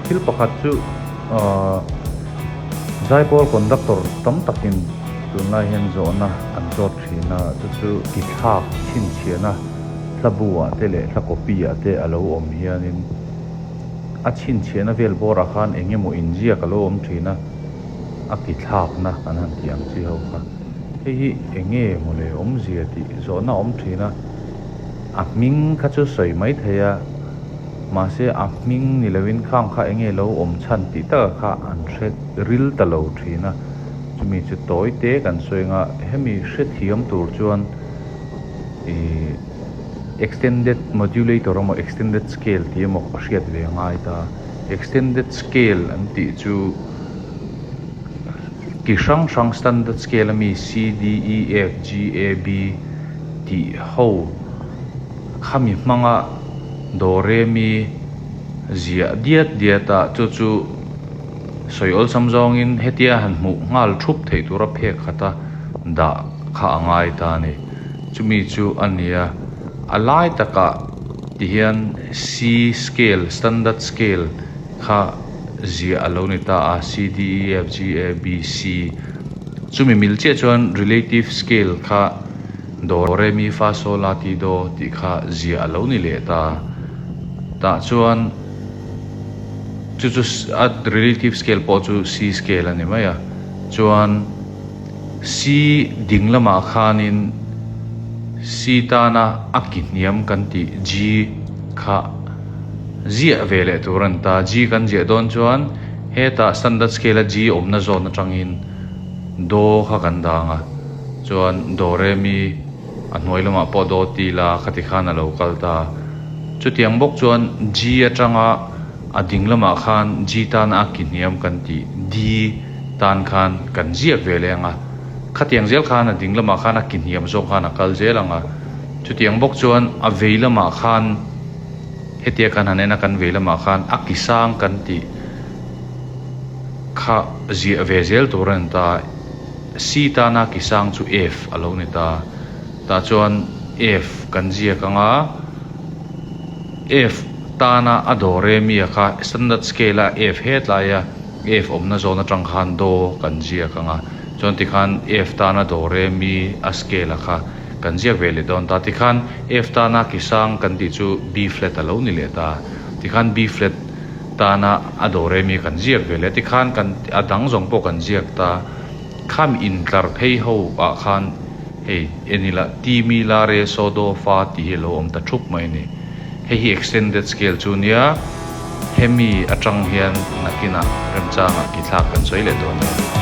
Thil pakhat chu ahh zaipawl conductor tam takin tunlai hian zawhna an zawt thin a, chu chu ki thlak chhinchhiahna hla bu ah te leh hla copy ah te a lo awm hianin a chhinchhiahna vel bawrah khan eng emaw inziak a lo awm thin a, a ki thlakna kan han tih ang chi ho kha. Hei hi eng nge mawle awmzia tih zawhna a awm thin a, a hming kha chu sawi mai thei a, mahse a hming ni loin khang kha eng nge lo awm chhan tih taka kha an hre ril ta lo thin a, chumi chu tawi te kan sawi anga hemi hrethiam tur chuan ih extended modulator emaw extended scale tih emaw a hriat ve a ngai ta, extended scale an tih chu. Ki hrang hrang standard scale ami C, D, E, F, G, A, B tih ho khami hmanga Do Re Mi ziah diat diat a chu chu sawi awlsam zawngin hetia han hmuh nghal thup theih tura phek khata dah kha a ngai ta a ni. Chumi chu a ni a, a lai takah tihian C scale, standard scale kha ziah a lo ni ta a, C, D, E, F, G, A, B, C. Chumi mil chiah chuan relative scale kha Do, Re, Mi, Fa, Sol, La, Ti, Do tih kha ziah a lo ni leh ta. Tah chuan chu chu a relative scale pawh chu C scale a ni mai a. Chuan C ding lamah khanin C tana a ki hniam kan tih G kha Ziah ve leh tur a ni ta. G kan ziah dawn chuan hetah standard scale a G awmna zawn atangin Do kha kan dang a, chuan Do Re Mi a hnuai lamah pawh Do ti la khati khan a lo kal ta. Chutiang bawk chuan G atanga a ding lamah khan G tana a ki hniam kan tih D tan khan kan ziak ve leh ang a, khatiang zel khan a ding lamah khan a ki hniam zawng khan a kal zel ang a. Chutiang bawk chuan a vei lamah khan. Hetia kan han en a kan vei lamah khan a ki sang kan tih kha ziah ve zel tur a ni ta. C tana ki sang chu F a lo ni ta. Tah chuan F kan ziak ang a, F tana a do re mi a kha standard scale a F hetlai a F awmna zawn atang khan do kan ziak ang a, chuan tikhan F tana do re mi a scale a kha Kan ziak ve leh dawn ta. Tikhan F tana ki sang kan tih chu B flat a lo ni leh ta. Tikhan B flat tana a do rem hi kan ziak ve leh. Tikhan kan a dang zawng pawh kan ziak ta. Kham intlar phei ho ah khan hei en ila Ti mi la re so do fa tih hi a lo awm ta thup mai a ni. Hei hi extended scale chu nia hemi atang hian nakinah remchangah ki thlak kan sawi leh dawn nia.